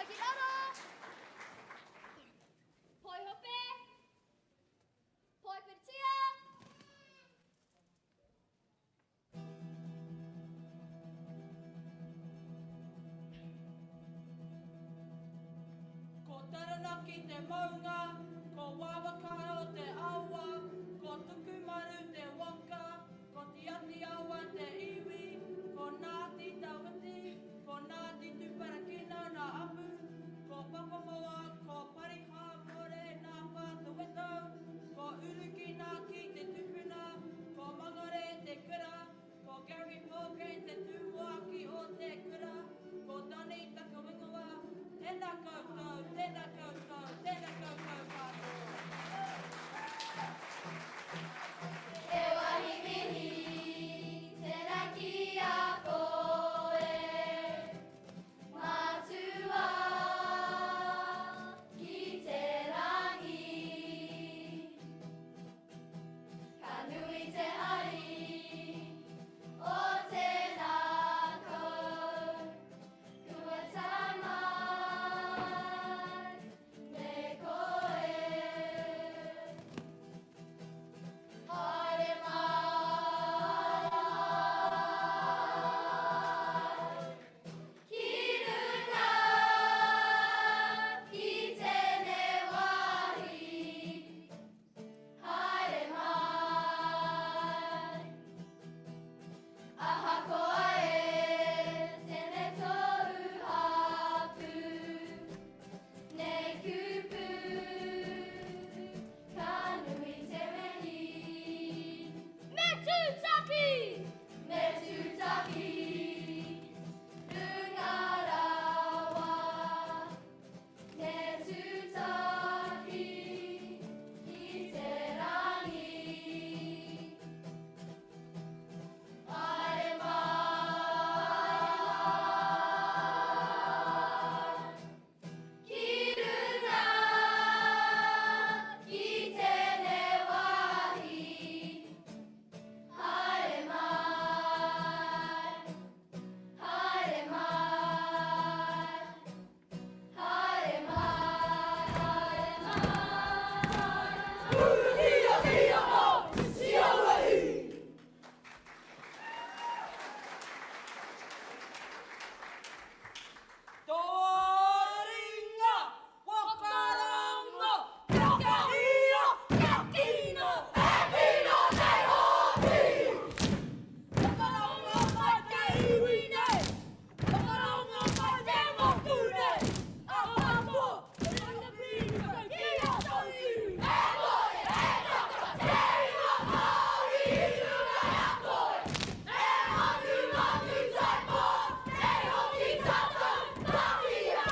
Poi ki raro! Poi hope! Poi piritia! Ko Taranaki te maunga, ko Wawakaro te awa, ko Tukumaru te waka, ko Te Atiawa te iwi, ko Ngāti Tawhiti, ko Ngāti Tuparakino nā Apu, ko Papamoa, ko Parihāmore nā Whātawetau, ko Urukinaki te tupuna, ko Mangare te kura, Ko Gary Morgan te tumuaki o te kura, ko Danny Takawingawa, tena koutou, tena koutou, tena koutou katoa. Te wahi mihi, tena ki a koe, Matua ki te rangi. Ka nui te hari o tēnā kau, kua tae mai me koe. Haere mai ki runga ki tēnei wāhi. Haere mai. Ahakoa e tene tōu hapū, Nei kupu, ka nui te wehi. Me tūtaki! Me tūtaki, runga rawa. Me tūtaki ki te rangi. Haere mai ki runga ki tēnei wāhi. Haere mai, haere mai. Haere mai, haere mai, haere mai. Tōringa, whakaranga, whakahira, kia kino, e kino nei hoki! Whakarongo mai te iwi nei, whakarongo mai te motu nei, ahakoa te rangatira ki a tauiwi. E kore e taka te ingoa Māori i runga i a koe, e matumatu taipo nei hoki tātou tāpia.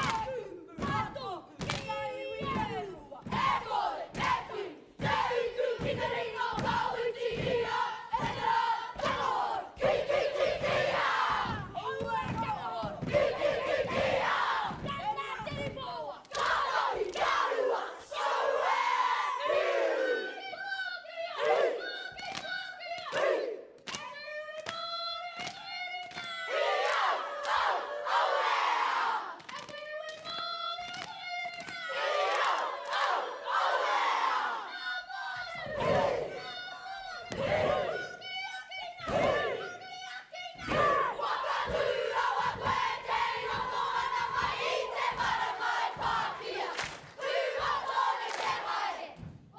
Rato ki ngā iwi e rua. E kore e tū te utu ki te ringa ka uti ia e te rā tangahou ki ki ki ki a. Aue tangahou ki ki ki ki a. Tēnā te ripoua. Ka tahi ka rua soe Whakatū rawa koe te roto ana mai i te maramai pākia. Tū tonu te haere,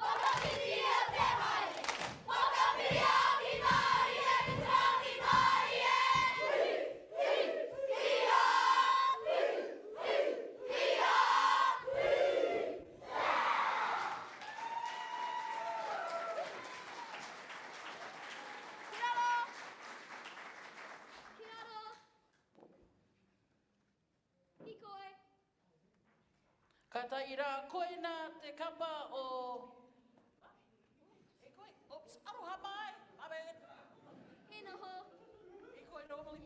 whakawhitia te haere, whakamiria ki mārie ki te rangi mārie. Hui, hui, hi ha, hui, hui, hi ha, hui. Ki raro! Ki raro! Hikoi! Ka tae rā koina te kapa o... E koe, oops, aroha mai, my bad. He noho. Hikoi normally.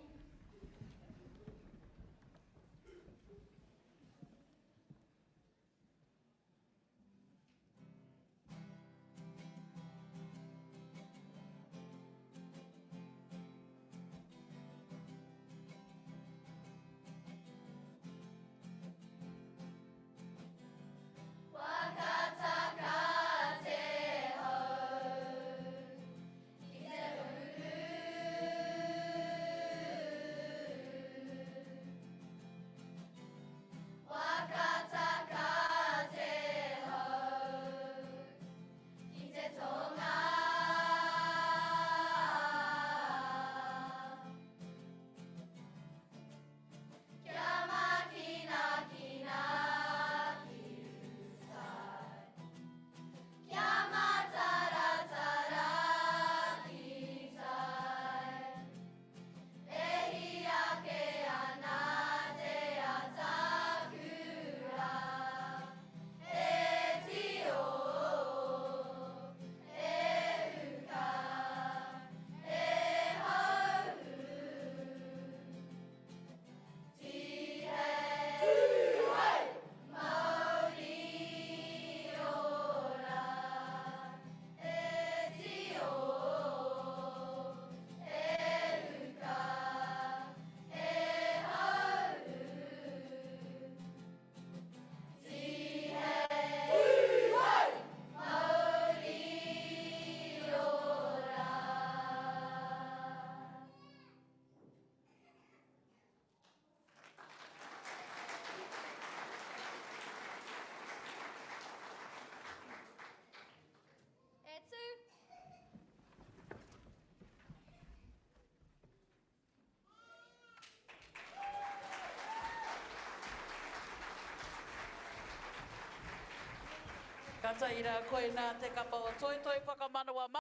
Ka tahi rā, koinā te kapa o Toitoi Whakamanawa.